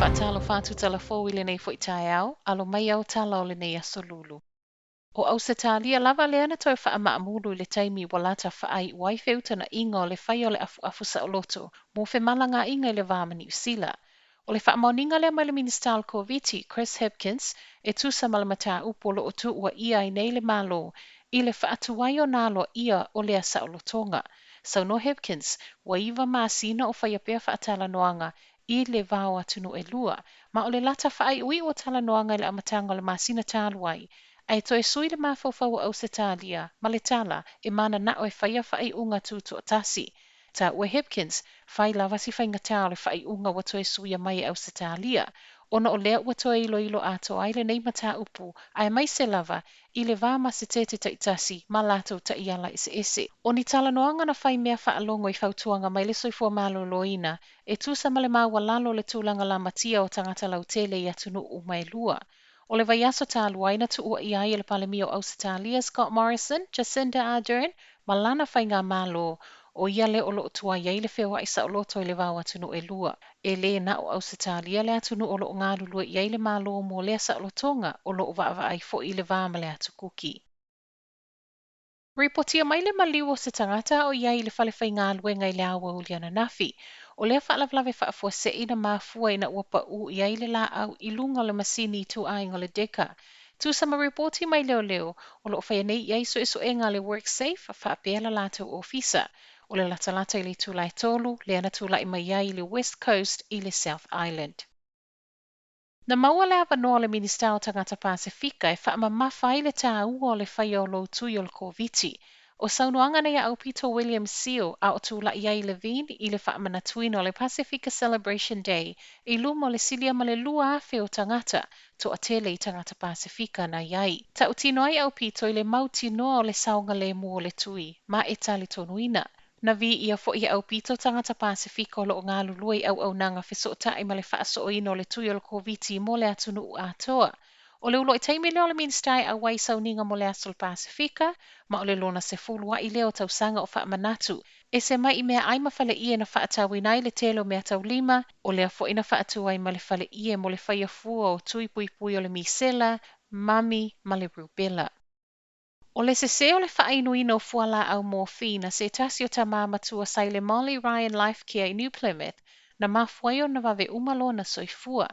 Faatalofa atu tala fou i lenei foi taeao, alo mai ao tala o lenei aso Lulu. O Ausetalia lava lea na toe faamaamulu i le taimi ua lata faaiu ai feutana'iga o le faia o le afuafu saoloto mo femalagaa'iga i le va ma Niu Sila. O le faamaoniga lea mai le Minisita o le Koviti, Chris Hipkins, e tusa ma le mataupu o lo o tuuaia ai nei le Malo i le faatuai ona aloaia o lea saolotoga. Saunoa Hipkins, ua 9 masina o faia pea faatalanoaga i le va o atunuu e lua, ma o le lata faaiuiu o talanoaga i le amataga o le masina talu ai, ae toe sui le mafaufau o Ausetalia ma le tala e mananao e faia faaiuga tutoatasi. Taua e Hipkins, fai lava si faigata o le faaiuga ua toe suia mai e Ausetalia, ona o lea ua toe iloilo atoa ai lenei mataupu, aemaise lava i le va ma Setete taitasi ma latou taiala eseese. O ni talanoaga na fai mea faalogo i fautuaga mai le Soifua Maloloina e tusa ma le maualalo o le tulaga lamatia o tagata lautele i atunuu uma e lua. O le vaiaso talu ai na tuuaia ai e le Palemia o Ausetalia Scott Morrison, Jacinda Ardern ma lana faigamalo, o ia lea o lo o tuai ai le feoai saoloto i le va o atunuu e lua. E lē na o Ausetalia le atunuu o lo o galulue i ai le Malo mo lea saolotoga, o lo o vaavaai foi i le va ma le Atu Kuki. Ripotia mai le maliu o se tagata a o i ai i le fale faigaluega i le aoauli ananafi. O lea faalavelave faafuasei na mafua ina ua paū i ai le laau i luga o le masini ituaiga o le Decca. Tusa ma ripoti mai leoleo, o lo o faia nei i ai suesuega a le WorkSafe faapea le latou ofisa. O le latalata i le itula e 3, lea na tula'i mai ai i le West Coast i le South Island. Na maua le avanoa o le Minisita o Tagata Pasefika e faamamafa ai le tāua o le faia o lou tui o le Koviti. O saunoaga nei a Aupito William Sio a o tula'i ai i Levin i le faamanatuina o le Pasefika Celebration Day i luma o le silia ma le 2,000 o tagata, toatele i tagata Pasefika na i ai. Tautino ai Aupito i le mautinoa o le saogalemu o le tui, ma e talitonuina. Na viia foi e Aupito tagata Pasefika o lo o galulue i auaunaga fesootai ma le faasooina o le tui o le Koviti mo le atunuu atoa. O le uluai taimi lea o le Minisita e auai i sauniga mo le Aso o le Pasefika, ma o le lona 10 a'i lea o tausaga o faamanatu. Ese mai i meaai ma faleie na faatauina ai le tele o meataulima, o lea foi na faatu ai ma le faleie mo le faia fua o tui puipui o le misela, mami ma le rubella. O le sesē o le faainuina o fualaau morphine a se tasi o tamā matua sa i le Molly Ryan Life Care i New Plymouth, na mafua ai ona vave uma lona soifua.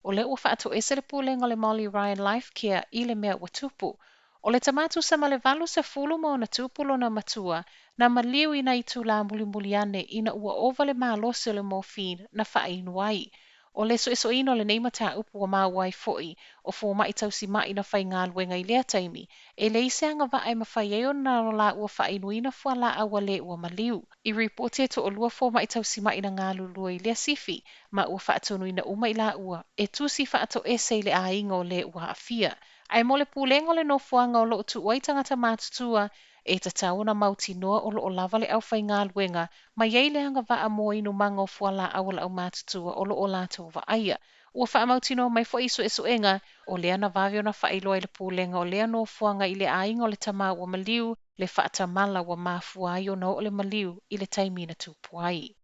O lea ua faatoese le pulega o le Molly Ryan Life Care i le mea ua tupu. O le tamā tusa ma le 80+ lona matua, na maliu i nai itulā mulimuli ane ina ua ova le malosi o le morphine na faainu ai. O le suesueina o lenei mataupu ua maua ai foi, o fomaʻi tausimaʻi na faigaluega i lea taimi, e leai se agavaa e mafai ai ona lāua faainuina fualaau a le ua maliu. I ripoti e toalua fomaʻi tausimaʻi na galulue i lea sifi, ma ua faatonuina uma i laua e tusi faatoese i le aiga o le ua aafia. Ae mo le pulega o le nofoaga o lo o tuu ai tagata matutua, e tatau ona mautinoa o lo o lava le aufaigaluega ma i ai le agavaa mo inumaga o fualaau a le aumatutua o lo o latou vaaia. Ua faamautinoa mai foi i suesuega, o lea na vave ona faailoa i le pulega o lea nofoaga i le aiga o le tamā ua maliu, le faatamala ua mafua ai ona oo le maliu i le taimi na tupu ai.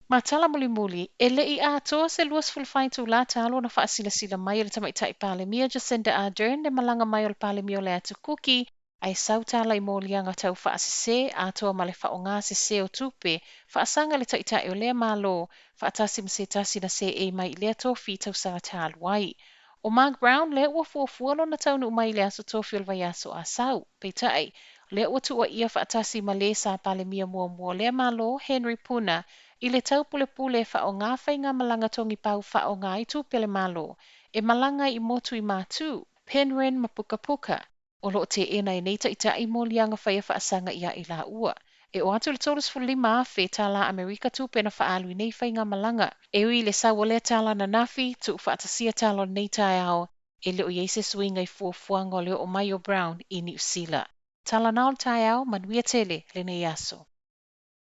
Ma tala mulimuli, e le i atoa se 24 itulā talu ona faasilasila mai e le Tamaitai Palemia Jacinda Ardern le malaga mai o le Palemia o le Atu Kuki, ae sau tala i moliaga tau faasese atoa ma le faaaoga sese o tupe faasaga i le taitai o lea Malo faatasi ma se tasi na seei mai i lea tofi i tausaga talu ai. O Mark Brown lea ua fuafua lona taunuu mai i le aso tofi o le vaiaso a sau. Peitai, o lea ua tuuaia faatasi ma le sa Palemia muamua o lea Malo, Henry Puna, i le taupulepule e faaaoga faigamalaga togipau faaaoga ai tupe a le Malo e malaga ai i motu i Matū, Penrhyn ma Pukapuka. O lo o teena e nei taitai moliaga faia faasaga iā i laua. E oo atu i le $35,000 tālā Amerika tupe na faaalu i nei faigamalaga. E ui i le sau o lea tala ananafi, tuufaatasia tala o lenei taeao, e le o i ai se suiga i fuafuaga o le oo mai o Brown i Niu Sila. Tala na o le taeao, manuia tele lenei aso.